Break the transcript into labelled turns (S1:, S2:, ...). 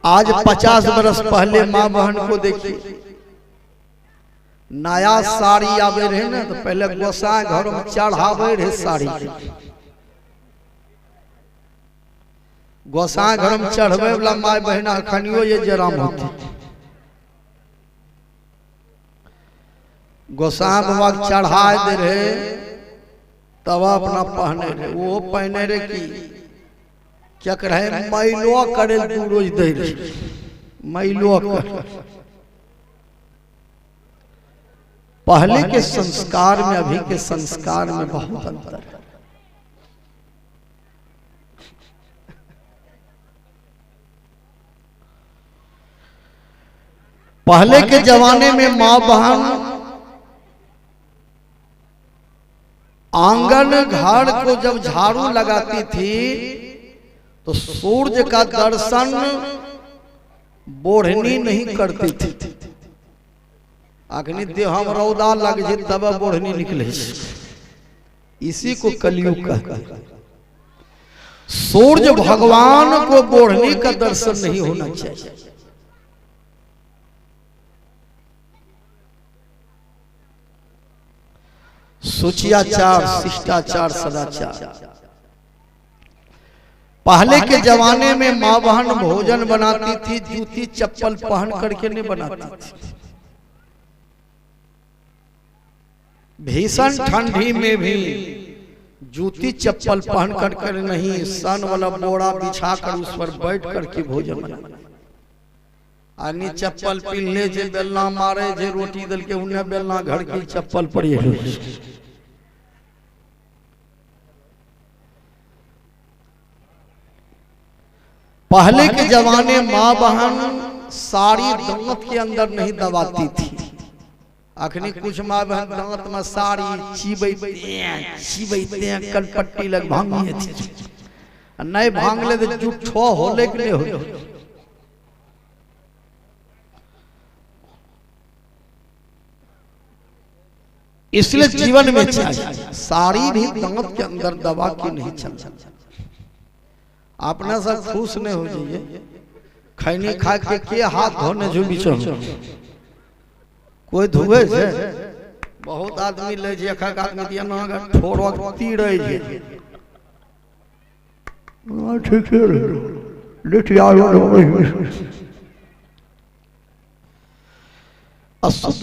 S1: आज 50 बरस पहले माँ बहन को देखिए, नया साड़ी आवे रहे ना तो पहले गोसाई घर में चढ़ावे रहे साड़ी। गोसाई घर में चढ़वे वाला माय बहन अखनियो ये जराम होती। गोसाई बाबा के चढ़ाए दे रहे तब अपना पहने रहे। वो पहने रहे कि क्या रहे, मैलो करे दू रोज दे रहे, मैलो कर। पहले के संस्कार में अभी के संस्कार में बहुत अंतर है। पहले के जमाने में माँ बहन आंगन घर को जब झाड़ू लगाती थी तो सूर्य का दर्शन बोढ़नी नहीं करती थी। अग्नि देह हम रौदा लग जे तब बोढ़नी निकले। इसी को कलयुग कहते हैं। सूर्य भगवान को बोढ़नी का दर्शन नहीं होना चाहिए। सुचियाचार, शिष्टाचार, सदाचार। पहले के जमाने में माँ बहन भोजन बनाती थी, जूती चप्पल पहन करके नहीं बनाती थी। भीषण ठंडी में भी जूती चप्पल पहन करके नहीं, सन वाला बोरा बिछा कर उस पर बैठ करके भोजन बनाती। आनी चप्पल पिन्हले जे बेलना मारे जे रोटी दल के उन्हें बेलना घर की चप्पल पड़ी है। पहले के जमाने माँ बहन साड़ी दांत के अंदर नहीं दबाती थी। अखनी कुछ माँ बहन दांत में साड़ी चीबैते हैं, कलपट्टी लग भांगी थी। नहीं भांग ले तो जुठो होले के नहीं हो। इसलिए जीवन में चाहिए साड़ी भी दांत के अंदर दबा के नहीं चल। अपना सब खुश नहीं हो जाइए। खैनी खा के हाथ धोने जो बीच में कोई धोए छे, बहुत आदमी ले जे एक आदमी दिया ना ठोरो तीरे जे
S2: ठीक है लिटिया
S1: अशुद्ध।